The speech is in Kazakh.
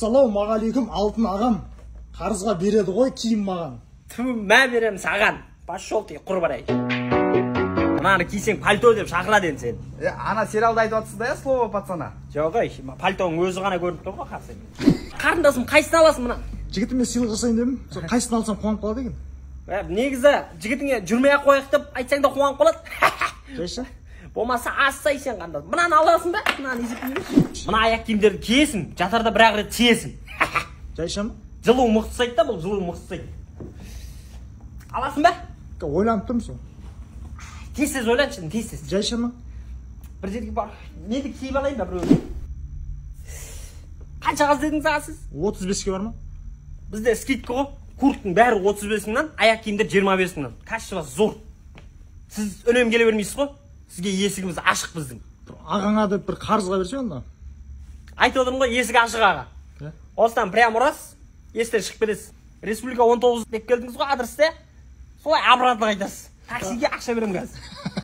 Ассалаумағалейкум, Алтын ағам. Қарызға береді ғой киім маған. Ту, мә, беремін саған. Пошел ты, құр барай. Мынаны кисең, пальто деп шақырады енді сені. Е, ана сериалда айтып жатсыз да, иә, «Слово пацана». Жоқ, ей, пальтоның өзі ғана көрініп тұр ғой қарсы. Қарындасым, қайсысын аласың мына? Жігітіме сыйлық жасайын дедім. Сол қайсысын алсам, қуанып қалады екен? Ә, негізі жігітіңе жүрмей ақ қояйық деп айтсаң да, қуанып қалады. Жайша. Болмаса ассай сен, қарындасым. Мынаны аласың ба? Мынаны есептей берші. Мына аяқ киімдерді киесің, жатарда бір ақ рет тиесің. Жайша ма? Жылу мықты ұстайды да бұл, жылу мықты ұстайды. Аласың ба? Ойланып тұрмын сол. Тез тез ойланшы, тез тез. Жайша ма? Бір жерге бар, нені киіп алайын ба біреуіне? Қаншаға іздедіңіз, аға, сіз? 35-ке бар ма? Бізде скидка ғой. Куртканың бәрі 35 мыңнан, аяқ киімдер 25 мыңнан. Качество зор. Сіз үнемі келе бермейсіз ғой, сізге есігіміз ашық біздің. Бір ағаңа деп бір қарызға берсе онда. Айтып отырмын ғой, есік ашық, аға. Иә? Осыдан прямо ұрасыз, есіктен шығып кетесіз. Республика 19 деп келдіңіз ғой адресте, солай обратно қайтасыз. Таксиге ақша беремін қазір.